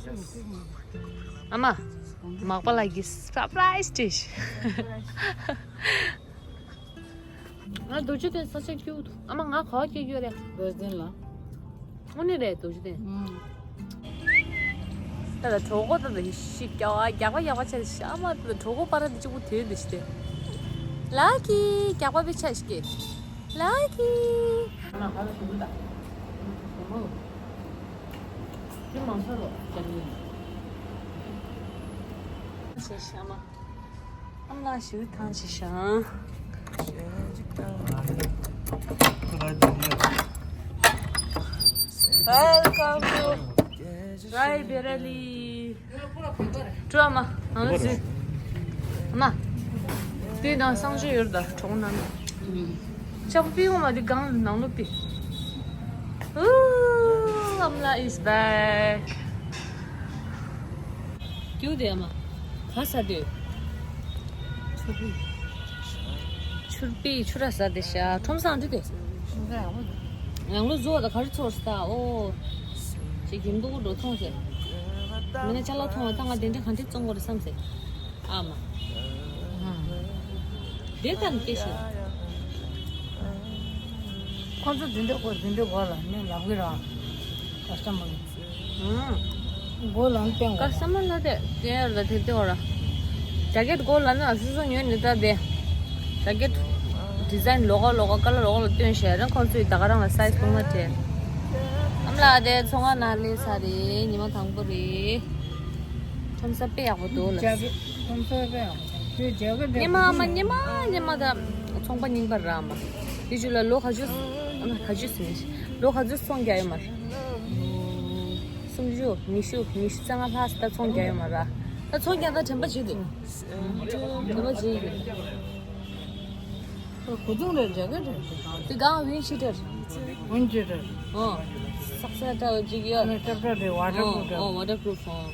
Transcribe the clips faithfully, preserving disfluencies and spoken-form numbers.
ཨ་མ། མག་པ་ལགས་ཀྱི་སར་པ་རའི་སི་ཌི་ཤི། ང་རྡོ་རྗེ་གདན་ས་ཆ་སྐྱིད་པོ་འདུག་ཨ་མ། ང་ག་པར་སྐྱེས་ཡོད་རེད། རྡོ་རྗེ་གདན་ལ། དངོས་གནས་རེད། རྡོ་རྗེ་གདན། ཨུམ། ད་ལྟ་གྲོད་ཁོག་ད་ལྟ་ཤི་རྒྱག་པ་རྒྱག་པ་རྒྱག་པ་ཆགས་ཤག་ཨ་མ། ད་ལྟ་གྲོད་ཁོག་པ་ར་འདི་གཅིག་པུ་དེ་འདི་ཤི་སྟེ། ལགས་ཀྱི་རྒྱག་པ་བི་ཆགས་ཤིག་ལགས་ཀྱི། ང་ཧ་ལ་ཞུ་གི་ད། ཨུམ། དེ་མང་ཚོགས་ལོ་རྒྱག་གི་ཡིན། ཤ་ཤ་མ། ཨ་མ་ལགས་ཞུ་ཐང་ཆེ་ཤང་། Welcome to Raebareli. ཀྲུའུ་ཨ་མ། ཨ་མ་ཟི། ཨ་མ། དེ་ནང་གསང་སྤྱོད་ཡོད་ད་གྲོང་ནང་། ཅག་པི་འོ་མ་དེ་གང་ནང་ལོགས་པི། Ooh, Amla is back. ཀྱུ་དེ་ཨ་མ། ག་ས་དེ། ཆུར་པི་ཆུ་ར་ས་དེ་ཤ་ཁྲོམ་སང་འདི་དེ། ཡང་ལོ་བཟོ་བ་ད་ག་རེ་ཚོར་ས་ད་ཨོ། ཅིག་གིན་འདུག་འགྲོ་མཐོང་ཟེར། མི་ན་ཅ་ལག་མཐོང་བ་ད་ང་དེ་འདྲ་གང་འདྲ་བཙོང་དགོས་རེད་བསམ་ཟེར། ཨ་མ། དེ་ལྟར་སྐད་ཤེས། ཁོང་ཚོ་འཛིན་གྲྭ་སྐོར་འཛིན་གྲྭ་སྐོར་ལ་ནི་ལབ་གི་ར། ཀ་སི་ཊ་མར། མགོ་ལ་ནི་སྟོན་དགོས། ཀ་སི་ཊ་མར་ལ་དེ་དེ་ཡར་ལ་དེ་དེ་བ་ར། ཇ་ཀེ་ཊི་མགོ་ལ་ནི་ཨ་སོ་སོ་ཉོས་ནི་ད་དེ། ཇ་ཀེ་ཊི་ཌི་ཛའིན་ལོགས་ཀ་ལོགས་ཀ་ཀ་ལར་ལོགས་ཀ་ལ་སྟོན་ཤེས་ར། ཁོང་ཚོས་ད་ག་རང་ལ་སའི་ཛི་ལྟུང་ན་སྤྲད། ཨ་མ་ལགས་དེ་ཚོང་ཁང་ནང་སླེབས་ཚར་རེད། ཉི་མ་དང་པོ་རེད། ཁྲོམ་ས་དཔེ་ཡག་པོ་འདུག་ལ། ཇ་ཀེ་ཊི་ཁྲོམ་ས་དཔེ་ཡག་པོ་འདུག་ཁྱོད་ཇ་ཀེ་ཊི་སྙེ་མ་ཨ་མ་སྙེ་མ་སྙེ་མ་ད་ཚོང་པ་རྙིང་པ་ར་མ། དེ་ཅུ་ལ་ལོ་ག་ཚོད་ཨ་མ་ག་ཚོད་ཟིན་ལོ་ག་ཚོད་ཚོང་རྒྱག་ཡོད་མ་རེད། སུམ་ཅུ་ཉི་ཤུ་ཉི་ཤུ་རྩ་ལྔ་ལྷག་ད་ཚོང་རྒྱག་ཡོད་མ་ར། ད་ཚོང་རྒྱག་ད་དྲན་པ་བརྗེད་དེ། དྲན་པ་བརྗེད་ཡོད། གོ་ཐུང་རེད་ཇ་ཀེ་ཊི་རེད། དེ་གང་བིན་ཤི་ཊར། ཝིན་ཤི་ཊར། ཨོ། སག་སག་འདྲ་བོ་ཅིག་ཡོད། ཨ་ནི་ཊབ་ཊབ་རེད། ཝ་ཊར་པུ་ཊར། ཨོ་ཝ་ཊར་པུ་རུ་ཕུ་ཨོ།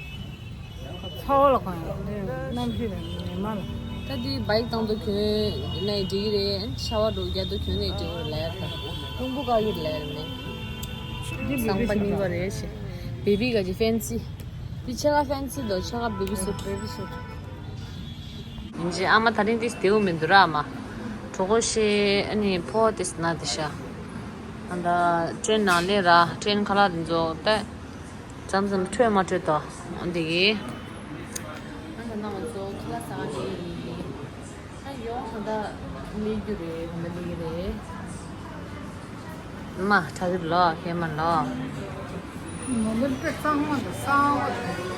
ཚ་བ་ལ་གང་ཡང་དེ་གནམ་གཤིས་དང་ཉི་མ་ལ། ད་དེ་བའིག་བཏང་དུ་གྱོན་ནས་འགྲིག་གི་རེད། ཤ་བ་འགྲོ་རྒྱག་དུ་གྱོན་ནས་འགྲིག་གི་རེད་ལ་ཡར་ད། རླུང་བུ་བཀག་གི་རེད་ལ་ཡར་ནས། འདི་བེ་བི་ཤུ་ཊར། ཟངས་པ་རྙིང་པ་རེད་ཤི། བེ་བི་ག་ཅི་ཕེན་སི། འདི་ཕྱེད་ཀ་ཕེན་སི་དང་ཕྱེད་ཀ་བེ་བི་སུ་ཊི། བེ་བི་སུ་ཊི། ཡིན་གཅིག་ཨ་མ་ད་རིང་ཏིས་དེའུ་མི་འདུག་ར་ཨ་མ། གྲོད་ཁོག་ཤི། ཨ་ནི་ཕོ་ཏིས་ན་དེ་ཤ། ཨ་ད་ཊེན་ནང་ལས་ར་ཊེན་ཁ་ལག་དེ་ཚོ་ཏེ། མཚམས་མཚམས་འཕྲོད་མ་འཕྲོད་དོ། འོན་ཏེ་གི། ཨ་ད་ནང་ང་ཚོ་ཁ་ལག་ཟ་ག་ནི། ཨ་ཡོང་ད་ལས་རྒྱུ་རེད་ད་ལས་ཀྱི་རེད། མ་ཁྲ་རིབ་ལོ་ཧེ་མ་ལོ། ནོར་ལུག་དཔེ་གཙང་མ་དང་གསང་བ་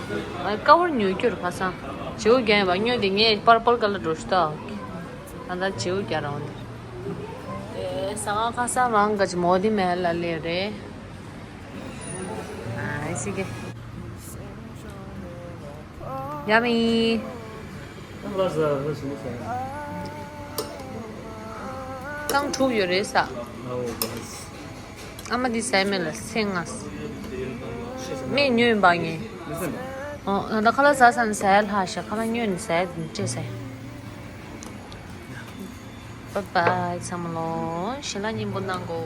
དང་། ཨ་ཀ་བར་ཉོ་རྒྱུར་ཁ་སང་། བྱེའུ་རྒྱན་ཡོད་པ་ཉོས་ཏེ་ངས་པར་པར་ཀ་ལ་འགྲོ་ཤི་ཏོ། ཨ་ད་བྱེའུ་རྒྱ་རང་དེ། ཨེ་ས་ང་ཁ་སང་མང་ག་ཅི་མོ་དི་མེ་ལ་ལེ་རེད། ཨ་ཨེ་སི་ཀེ། Yummy. རྐང་དྲུག་ཡོད་རེད་ས། ཨ་མ་འདི་ཟས་མེད་ལ་སེང་ང་། མེད་ཉོས་ཡིན་པ་ངས། ཨོ་ད་ཁ་ལག་ཟ་ས་ནས་ཟས་ལྷག་ཤག་ཁ་ལག་ཉོས་ནས་ཟས་སྤྲད་ཟས། Bye bye ཚང་མ་ལོ། ཞལ་ལག་སྙིང་པོ་གནང་གོ།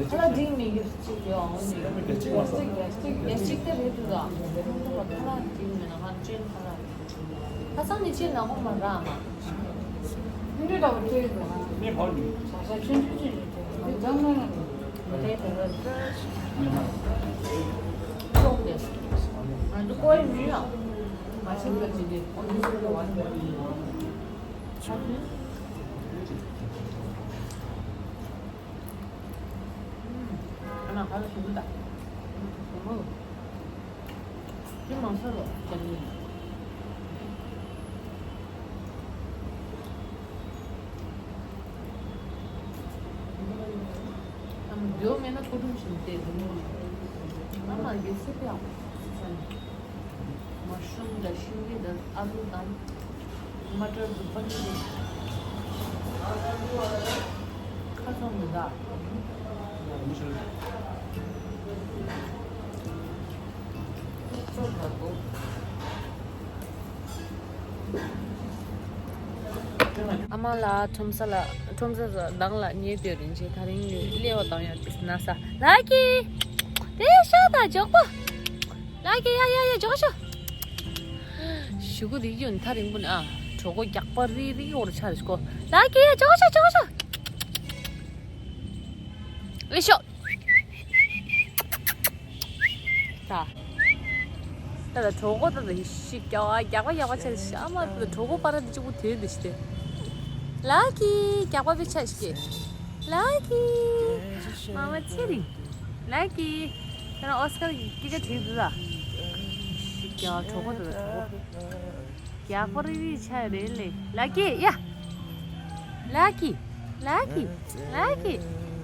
ཁ་ལག་འགྲིག་མི་འགྱུར་གཅིག་ཡོང་ནི། ཁ་ལག་འགྲིག་མི་ན་ཁ་ཅན་ཁ་ལག་ཁ་སང་ནི་ཅི་ན་ཧོ་མ་ར་མ། ཁྱོད་འདྲ་བ་ཁྱོད་ཡིན་ན། ཤ་ཤ་ཆུང་ཆུང་ཆུང་ཆུང་དེ་འཛམ་གླིང་ལ་མི་དེ་དེ་ལ་ཙོག་དེ་ང་ཚོ་ཀོ་ཡི་མི་ཡང་མ་ཤེས་པ་ཅི་དེ་ཁོ་ཚོ་ཚོ་བ་ནི་ཆ་ནི་ཁ་ན་ཁ་ལ་ཞིམ་པོ་ད། ཞིམ་པོ། དེ་མང་ས་རོ་ཅན་ནི། ཨམ་རྒྱུ་མེད་ན་ཁོ་ཐུང་ཞིམ་སྟེ་རུང་། ཨ་མ་གི་སི་ཏི་ཨ། ས་ནི། མ་ཤུམ་དང་ཤིང་ལི་དང་ཨ་ལུ་དང་། མ་ཏར་དང་པ་ནི་རེད། ཁ་ཚོང་མི་འདུག་ཚོ་དགའ་པོ། ཨ་མ་ལགས་ཁྲོམ་ས་ལ་ཁྲོམ་ས་སུ་མདང་ལ་ཉལ་སྡོད་རིན་ཆེན། ད་རིང་ལས་པ་དང་ཡང་ན་ས་ལགས་ཀྱི་དེ་ཤ་དང་མགྱོགས་པོ། ལགས་ཀྱི་ཡ་ཡ་ཡ་མགྱོགས་ཤོག་ཞུ་གུ་རིག་ཡོད་ཐ་རིང་པོ་ནས་ཨ་གྲོད་ཁོག་རྒྱག་པ་རི་རི་འོར་ཆ་རེ་ཤོག་ལགས་ཀྱི་ཡ་མགྱོགས་ཤོག་མགྱོགས་ཤོག་ཨེ་ཤོག་ད། ད་ད་གྲོད་ཁོག་ད་ད་ཤི་རྒྱག་རྒྱག་པ་རྒྱག་པ་ཆ་རེ་ཤ་མ་ད་ད་གྲོད་ཁོག་པ་ར་འདི་གཅིག་པུ་དེ་འདི་ཤི་དེ། ལགས་ཀྱི་རྒྱག་པ་བི་ཆ་ཤི་ཀེ། ལགས་ཀྱི་མ་མ་ཚེ་རིང་། ལགས་ཀྱི་ཁྱེད་རང་ཨོ་སི་ཀར་གྱི་སྐད་ཆ་དྲིས་འདུག་ད། ཤི་རྒྱག་གྲོད་ཁོག་ད་ད་གྲོད་ཁོག་རྒྱག་པ་རི་རི་ཆ་རེད་ལེ། ལགས་ཀྱི་ཡ། ལགས་ཀྱི། ལགས་ཀྱི། ལགས་ཀྱི།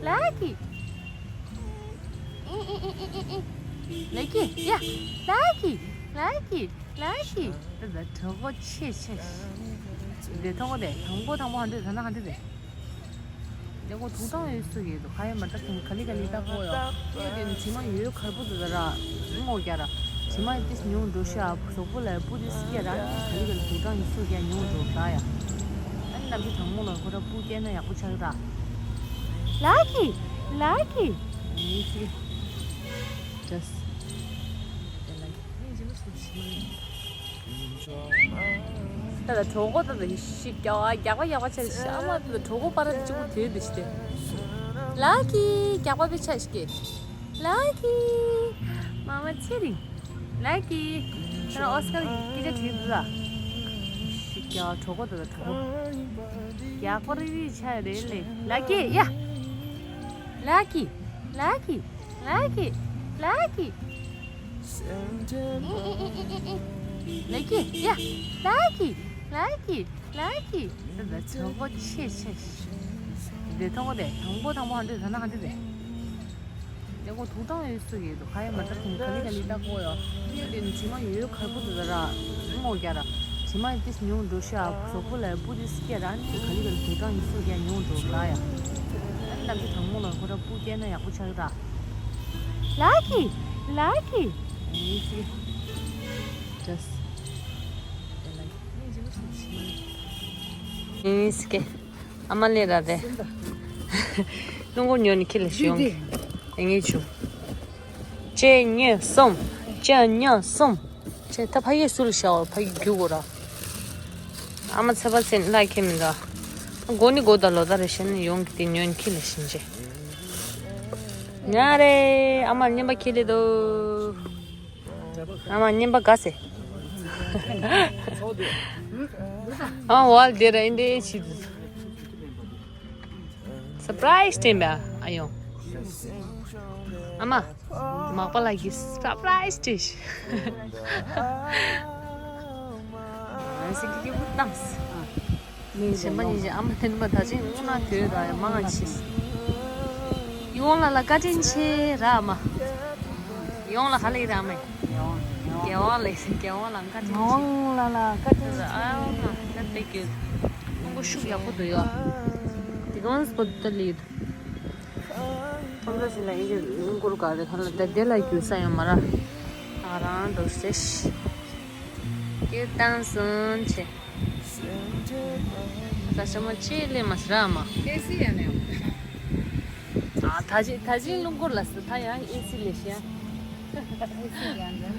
ལགས་ཀྱི། ལགས་ཀྱི་ཡ། ལགས་ཀྱི། ལགས་ཀྱི། ལགས་ཀྱི། ད་ད་གྲོད་ཁོག་ཆེ་ཆེ། དེ་ཐོག་དེ་དང་པོ་དང་པོ་ཧ་འདྲེ་ད་ན་ཧ་འདྲེ་དེ། ལེགས་པོ་དུག་ཀྲང་ཡོད་སུ་ཡོད་དོ་ཁ་ཡ་མ་ཏྲ་ཁ་ལི་ཁ་ལི་ཏག་པོ་ཡོད། ཡོད་དེ་ནི་དྲི་མ་ཡོད་ཁར་པོ་དུ་ད་ར་མོ་རྒྱ་ར། དྲི་མ་ཡོད་དེ་ཉུང་འགྲོ་ཤ་གཟུགས་པོ་ལ་པུ་དེ་སི་ཀྱ་ར་ཁ་ལི་ཁ་ལི་དུག་ཀྲང་ཡོད་སུ་རྒྱ་ཉུང་འགྲོ་ད་ཡ། ཨ་ནི་ནམ་རྒྱུན་དྲང་མོ་ལ་ཁོ་ར་པུ་སྐྱེ་ན་ཡག་པོ་ཆགས་ད། ལགས་ཀྱི། ལགས་ཀྱི། ཨེ་ཤི། ཇས། ད་ད་གྲོད་ཁོག་ད་ད་ཤི་རྒྱག་རྒྱག་པ་རྒྱག་པ་ཆ་ཤ་མ་ད་གྲོད་ཁོག་པ་ར་འདི་གཅིག་པུ་དེ་འདི་ཤི་དེ། ལགས་ཀྱི་རྒྱག་པ་བི་ཆ་ཤི་ཀེ། ལགས་ཀྱི་མ་མ་ཚེ་རིང་། ལགས་ཀྱི་ཁྱེད་རང་ཨོ་སི་ཀར་གྱི་སྐད་ཆ་དྲིས་འདུག་ད། ཤི་རྒྱག་གྲོད་ཁོག་ད་ད་གྲོད་ཁོག་རྒྱག་པ་རི་རི་ཆ་རེད་ལེ། ལགས་ཀྱི་ཡ། ལགས་ཀྱི། ལགས་ཀྱི། ལགས་ཀྱི། ལགས་ཀྱི། ལགས་ཀྱི་ཡ། ལགས་ཀྱི། ལགས་ཀྱི། ལགས་ཀྱི། ད་ད་གྲོད་ཁོག་ཆེ་ཆེ། དེ་ཐོག་དེ་དང་པོ་དང་པོ་ཧ་འདྲེ་ད་ན་ཧ་འདྲེ་དེ། ལེགས་པོ་དུག་ཀྲང་ཡོད་སུ་ཡོད་དོ་ཁ་ཡ་མ་ཏྲ་ཁ་ལི་ཁ་ལི་ཏག་པོ་ཡོད། ཡོད་དེ་ནི་དྲི་མ་ཡོད་ཁར་པོ་དུ་ད་ར་མོ་རྒྱ་ར། དྲི་མ་ཡོད་དེ་ཉུང་འགྲོ་ཤ་གཟུགས་པོ་ལ་པུ་དེ་སི་ཀྱ་ར་ནི་ཁ་ལི་ཁ་ལི་དུག་ཀྲང་ཡོད་སུ་རྒྱ་ཉུང་འགྲོ་ད་ཡ། ཨ་ནི་ནམ་རྒྱུན་དྲང་མོ་ལ་ཁོ་ར་པུ་སྐྱེ་ན་ཡག་པོ་ཆགས་ད། ལགས་ཀྱི། ལགས་ཀྱི། ཨེ་ཤི། ཇས། ཨེ་སི་ཀེ། ཨ་མ་ལེ་ར་རེ། སྣུམ་འཁོར་ཉོ་ནི་ཁྱེད་ལ་ཞུ་ཡོང་གི་ཨེ་ངེས་བྱུང་། གཅིག་གཉིས་གསུམ། གཅིག་གཉིས་གསུམ། ཅེ་ད་ཕ་ཡུལ་སུ་ལ་ཤ་བ་ཕ་ཡུལ་རྒྱུག་གོ་ར། ཨ་མ་ཚེ་པ་ཚེ་ལ་ཁྱེད་མི་འདུག་མགོ་ནི་མགོ་ད་ལོ་ད་རེ་ཤེས་ནི་ཡོང་གི་དེ་ཉོ་ནི་ཁྱེད་ལ་ཞིན་ཅེ། ཉ་རེ་ཨ་མ་རྙིང་པ་ཁྱེད་ལེ་དོ། ཨ་མ་རྙིང་པ་དགའ་སེ། ཨ་མ་ཝལ་དེ་ར་ཨིན་དེ་ཤི་དུ། སར་པ་རའི་སི་སྟེན་པ་ཨ་ཡོང་། ཨ་མ། མག་པ་ལགས་ཀྱིས་སར་པ་རའི་སི་སྟེན་ཤི། ཨ་སི་ཀི་ཀི་བུ་ཏམས། གཞན་པ་ཉིད་ཀྱི་ཨ་མ་དེ་ནི་མ་ད་ཅིག་སྔོན་ན་དུས་དང་ཡང་མང་ང་ཆེ། ཡོང་ལ་ལ་བཀའ་དྲིན་ཆེ་ར་ཨ་མ། ཡོང་ལ་ཧ་ལས་ར་ཨ་མ། རྒྱལ་དབང་ལ་རྒྱལ་དབང་ལ་བཀའ་དྲིན་ཆེ། མ་འོང་ལ་ལ་བཀའ་དྲིན་ཆེ། ཨ་ཡོང་ལ་ད་དེ་གི་ཀྲུང་གོ་ཤུགས་ཡག་པོ་འདུག་ཡ། དེ་གང་སྤོ་ཏ་ལི། ཁོང་ཚོ་ཞིག་ལ་ཡིན་གྱི་ལུང་སྐོར་ག་རེ་ཁ་ལ་བསྡད་བསྡད་ལ་རྒྱུ་ས་ཡོད་མ་ར། ང་རང་འགྲོ་ཤེས། སྐྱེ་བཏང་སོང་ཆེ། ད་ཤ་མ་ཅི་ལས་མ་སི་ར་མ། ཨེ་སི་ཡང་ནས། ཨ་ད་ཅི་ད་ཅི་ལུང་སྐོར་ལ་སི་ད་ཡང་ཨེ་སི་ལས་ཤེས། ཨེ་སི་ཡང་ནས།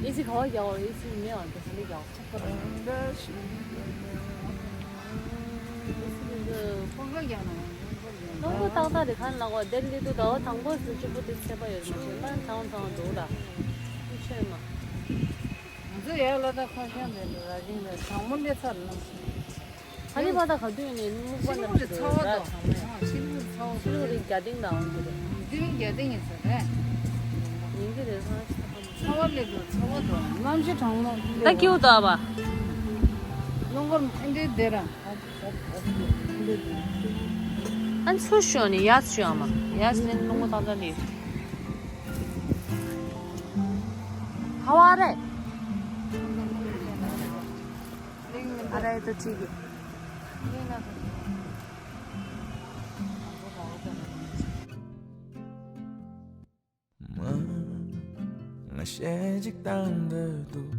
ཨེ་སི་ག་བ་རྒྱག་འོ་ཨེ་སི་མེད་བ་འདུག་ལས་རྒྱག་འོ། ལུང་པ་ཏག་ཏག་རེད་ཁ་ལག་པ་དེ་ལི་དུ་ཟླ་བ་དང་པོ་ཟེར་གཅིག་པུ་དེ་ཚད་པ་ཡོད་མ་ཆེ་པ་ཚང་ཚང་འདུག་ད། ཆོས་མ། ང་ཚོ་ཡར་ལ་ད་ཁ་ཤས་མེད་འདུག་ར་ཞིང་ལ་གྲང་མོ་སླེབས་ཚར་ནམ་ཞིག་ཧ་ལི་མ་ད་ག་དུས་ནས་སྨུག་པ་ཕྱི་ལོགས་ནས་ཚ་བ་ར་དང་། ཚང་མ་ཕྱི་ལོགས་ཚ་བ་ཕྱི་ལོགས་རི་རྒྱ་ལྡིང་དང་འོང་གི་རེད། འདི་རི་རྒྱ་ལྡིང་ཡིན་ས་རེད། ཡིན་གི་རེད་ཚང་མ་ཚ་བ་སླེབས་འདུག་ཚ་བ་འདུག་གནམ་གཤིས་གྲང་མོ་སླེབས་འདུག་ད་ཀིའུ་ད་བ། ལུང་སྐོར་ཨེ་འདྲའི་བདེ་ར། ཨན་ཚུ་ཤོ་ནི་ཡ་ཚུ་ཨ་མ་ཡ་ཚུ་ནི་ལུང་ཏང་ཏང་ནི། ཧ་བ་རེ། ཨ་རེ་ཏོ་ཅི་གི། མ། ང་ཞེ་གཅིག་བཏང་འདོད་འདུག་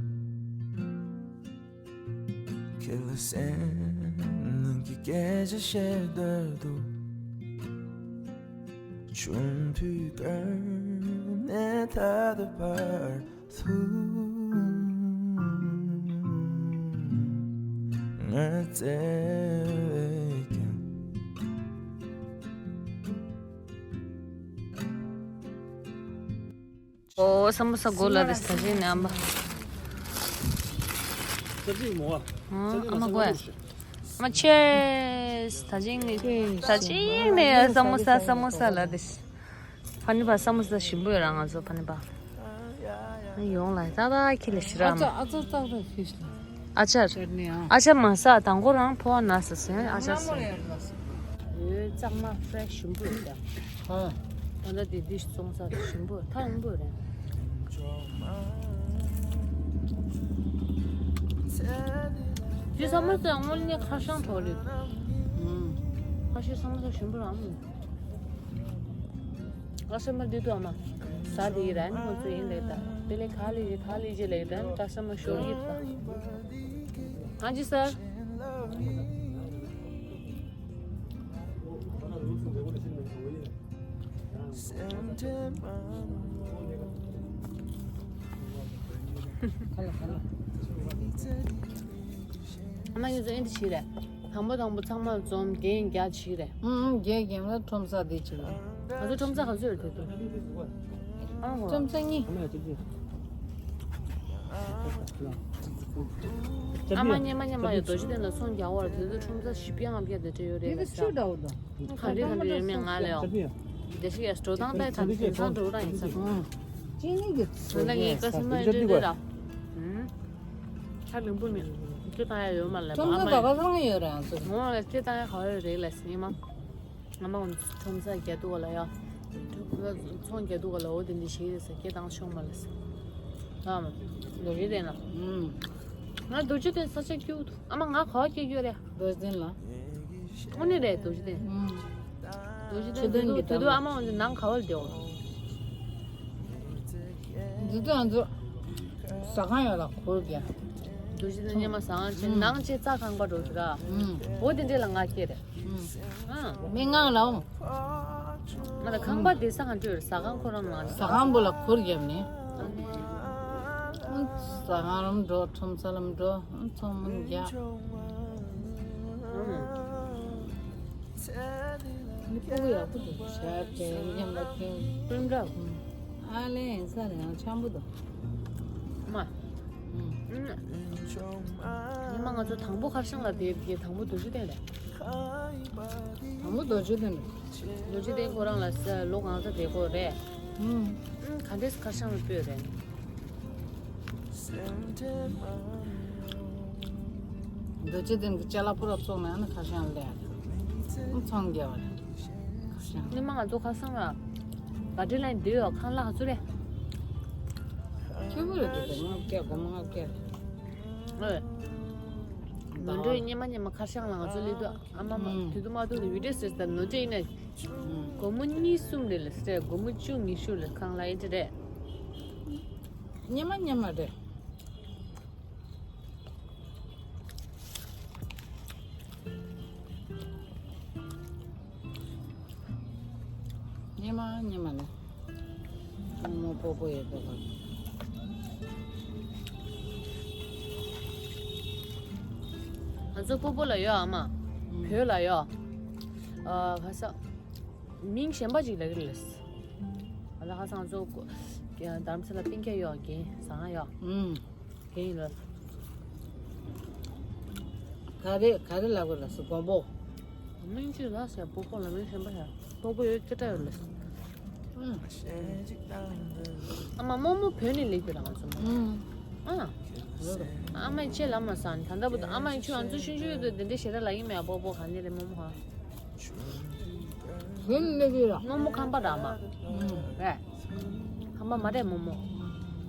ཁྱེད་ལ་སེམས་ ནང་གི་སྐད་ཆ་བཤད་འདོད་འདུག་ཆུང་དུས་ཀར་ནས་ད་ལྟ་བར་དུ་ང་བཙལ་བས་ཀྱང་། ཨོ། ས་མོ་ས་གོ་ལ་རེད། ད་ཅིག་ནས་ཨ་མ། ཨ་མ་གོ་ཡ། ཨ་མ་ཆེས། ད་ཅིག་ནས། ད་ཅིག་ནས་ས་མོ་ས་ས་མོ་ས་ལ་རེད། ཕ་ནི་པ་ས་མོ་ས་ཞིམ་པོ་ཡོད་ར། ང་ཚོ་ཕ་ནི་པ། ཡོང་ལ་ད་ད་ཁྱི་ལ་ཞི་ར་མ། ཨ་ཙག་ཨ་ཙག་ཙག་ཙག་ཁྱི་ལ། ཨ་ཅར། ཨ་ཅར་མ་ཟ། དང་པོ་རང་ཕོ་བ་ན་ཟ་ཟེར། ཨ་ཅར་ཟ། ཡོད་གཙང་མ་ཧྥེ་རེཤ་ཞིམ་པོ་ཡོད་ད། ཨ། ད་ལྟ་དེ་དུས་བཙོང་ས་ཞིམ་པོ་ཐག་རིང་པོ་རེད། དེ་ས་མོ་ཟ་དངོས་གནས་ཁ་ཤང་ཐོག་རེད། ཁ་ཤས་ས་མོ་ཟ་ཞིམ་པོ་རང་མོ། ཨ་སེམས་པ་འདི་དུ་ཨ་མ། ཟ་དེ་ཡི་རན་ཁོ་ཚོ་ཡིན་ལེ་ད། དེ་ལས་ག་ལེ་ཡི་ག་ལེ་ཡི་ལེ་ད་ད་སེམས་པ་ཤོར་ཡི་ད། ཨ་ཅི་ཟ། ཨ་མ་ཡོད་ཚོ་ཨེ་འདྲ་བྱེད་རེད། དང་པོ་དང་པོ་ཚང་མ་འཛོམས་རྒྱན་རྒྱག་བྱེད་རེད། ཨང་། ཨང་། རྒྱན་རྒྱན་ལ་ཁྲོམ་ས་དེ་བྱེད་རེད། ང་ཚོ་ཁྲོམ་ས་ག་ཚོད་རེད་དེ་ཚོ། ཨང་། ཁྲོམ་ས་གཉིས། ཨ་མ་སྙེ་མ་སྙེ་མ་ཡོད་རྡོ་རྗེ་གདན་ལ་ཚོང་རྒྱག་བར་དེ་ཚོ་ཁྲོམ་ས་བཞི་བརྒྱ་ལྔ་བརྒྱ་དེ་འདྲ་ཡོད་རེད་ལ་ས། ག་འདྲ་ག་འདྲ་ཡོད་མེད་ང་ལ་ཡོང་། དེ་ཞིག་ཡ་འགྲོ་སྟངས་ལྟ་ཡི་དང་དེང་སང་འགྲོ་རང་ཡིན་ས། ཅི་ནི་གི་ད་ལྟ་ངས་ཀ་སི་མ་ཡི་འདྲ་འདྲ་ར། ཁ་ལིང་པོ་མེད། ཁྱོད་ད་ཡ་ཡོད་མ་ལ་ཁྲོམ་ས་ད་ག་ཚང་ཡོད་ར། ང་ཚོ་ངོ་ལ་ཁྱོད་ད་ཡ་ག་བ་ཡོད་རེད་ལ་སྙེ་མ། ང་མ་འོང་ཁྲོམ་ས་རྒྱ་དུ་བ་ལ་ཡ། ཚོང་རྒྱ་དུ་བ་ལ་འོ་དེ་འདྲ་ཞིག་རེད་ས་སྐད་བཏང་ཤོག་མ་ལ་ས། ཨ་མ། རྡོ་རྗེ་གདན་ལ། ང་རྡོ་རྗེ་གདན་ས་ཆ་སྐྱིད་པོ་འདུག་ཨ་མ་ང་ག་བ་སྐྱེས་རྒྱུ་རེད། རྡོ་རྗེ་གདན་ལ། དངོས་གནས་རེད་རྡོ་རྗེ་གདན། རྡོ་རྗེ་གདན་དུས་དུས་ཨ་མ་འོང་ནང་ག་བ་ལ་བསྡད་འོ། འདི་དུས་ང་ཚོ་ཟ་ཁང་ཡོད་ལ་གུར་རྒྱག་རྡོ་རྗེ་གདན་སྙེ་མ་ཟ་ཁང་ཆེ་ནང་ཆེ་རྩྭ་ཁང་པ་འགྲོ་དུས་ར། འོ་དེ་འདྲས་ལ་ང་སྐྱེས་རེད། མི་ངང་ལ་འོང་། ང་ལ་ཁང་པ་དེ་ས་གང་འདྲ་ཡོད་རེད་ཟ་ཁང་ཁོ་རང་ནང་ཟ་ཁང་བུ་ལ་གུར་རྒྱབ་ནས། ཟ་ཁང་ལམ་འགྲོ་ཁྲོམ་ས་ལམ་འགྲོ་ཚོང་མུན་རྒྱག་ནི་སྤུ་གུ་ཡག་པོ་འདུག་ཞབས་བྲལ་མཉམ་ལ་ཕན་སྤུན་ཟླ་ཨ་ལས་ས་ལ་ཡང་འཆམ་པོ་འདུག་མ། ཉི་མ་ང་ཚོ་དང་པོ་ཁར་ཤང་ལ་བསྡད་དེ་དང་པོ་རྡོ་རྗེ་གདན་རེད། དང་པོ་རྡོ་རྗེ་གདན་རེད། རྡོ་རྗེ་གདན་ཁོ་རང་ལ་ས་ལོ་གང་ཙམ་བསྡད་ཀྱི་ཡོད་རེད། ཨུམ། ག་འདྲས་ཁར་ཤང་ལ་སྤོས་རེད། རྡོ་རྗེ་གདན་གྱི་ཅ་ལག་པུ་ར་བཙོང་ནས་ཨ་ནི་ཁར་ཤང་ལ་སླེབས་ཡ་རེད། ཨུམ་ཚོང་རྒྱག་པ་རེད། ཁར་ཤང་། ཉི་མ་ང་ཚོ་ཁར་སང་ལ་ག་འདྲ་ལ་འདི་ཡོད་ཁང་གླ་ག་ཚོད་རེད། ཁྱོད་མོ་རེད་འདུག་ལྔ་བརྒྱ་སྒོར་མོ་ལྔ་བརྒྱ་རེད། ཨོ། ང་ཚོའི་སྙེ་མ་སྙེ་མ་ཁར་ཤང་ལ་ང་ཚོ་སླེབས་དུས་ཨ་མ་མ་དུས་དུ་མ་དུ་རེ་བི་ཌིའོ་ཟེར་ད་ནོར་འཁྲུལ་ཡིན་ན། སྒོར་མོ་གཉིས་གསུམ་རེད་ལ་ཟེར་སྒོར་མོ་བཅུ་ཉི་ཤུ་ལ་ཁང་གླ་ཨེ་འདྲ་རེད། སྙེ་མ་སྙེ་མ་རེད། སྙེ་མ་སྙེ་མ་ལ། ཨ་མ་སྤོ་སྤོ་ཡོད་པ་ག་ང་ཚོ་སྤོ་སྤོ་ལ་ཡོད་ཨ་མ། བོད་ལ་ཡོད། ཨ་ཁ་ས། མིང་གཞན་པ་ཅིག་ལ་གི་ལས། ཨ་ལ་ཁ་ས་ང་ཚོ་རྡ་རམ་ས་ལ་སྤུན་ཀྱག་ཡོད་རྒན་བཟང་ཡོད། ཨུམ། དེ་ཡིན་ལ། ག་རེ་ག་རེ་ལབ་དགོས་ལབ་སོང་མགོན་པོ། མིང་ཅིག་ལབ་ཟེར་སྤོ་སྤོ་ལ་མིང་གཞན་པ་ཡ། སྤོ་སྤོ་ཡོད་སྐད་གྲགས་ཡོད་ལབ་སོང་། ཨུམ། ཨ་མ་རྨོ་མོ་བོད་ནས་སླེབས་ཀྱི་ར་ང་ཚོ་རྨོ་མོ། ཨུམ། ཨ། ཨ་མས་ཅི་ལབ་མ་སོང་ད་ལྟ་བུ་ད་ཨ་མས་ཁྱོད་ང་ཚོ་ཆུང་ཆུང་ཡོད་དུས་འདི་འདྲའི་ཞེ་དྲག་ལབ་ཀྱི་མེད་ཨ་སྤོ་སྤོ་ག་འདྲ་རེད་རྨོ་མོ་ཧ། ཧུན་ལེ་གི་ར། རྨོ་མོ་ཁམས་པ་ར་མ། ཨུམ། རེད། ཁམས་པ་མ་རེད་རྨོ་མོ།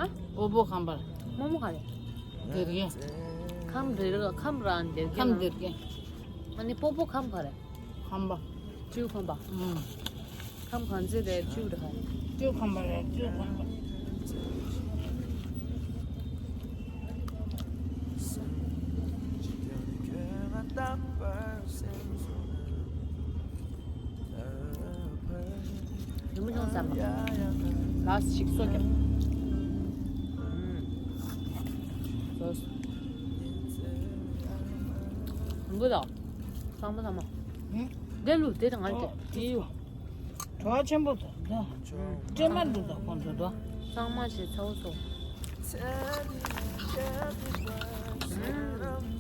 ཨ། སྤོ་སྤོ་ཁམས་པ་ར། རྨོ་མོ་ག་རེད། སྡེ་དགེ། ཁམས་རེད་ར་ཁམས་ར་སྡེ་དགེ་ཁམས་ན། སྡེ་དགེ། ཨ་ནི་སྤོ་སྤོ་ཁམས་ག་རེད། ཁམས་པ། ཀྲིའུ་ཁམས་པ། ཨུམ། ཁམས་གང་ཚེ་རེད་ཀྲིའུ་རེད་ཧ། ཀྲིའུ་ཁམས་པ་རེད་ཀྲིའུ་ཁམས་པ། ཉིན་མོ་ཆུང་ཙམ་པ། ལགས་ཞིག་གསོ་རྒྱབ། ཨུམ། ཟོས། འབུ་དང་། གཙང་མ་ཚང་མ། ཨུམ། དེ་ལུ་དེ་དང་ང་དེ་དེ་ཡོད། བྲོ་བ་ཆེན་པོ་དང་དང་། སྤྲེལ་མ་འདི་དང་ཁོང་ཚོ་དང་། གཙང་མ་བྱས་ཚ་བོ་སོ། ཨུམ།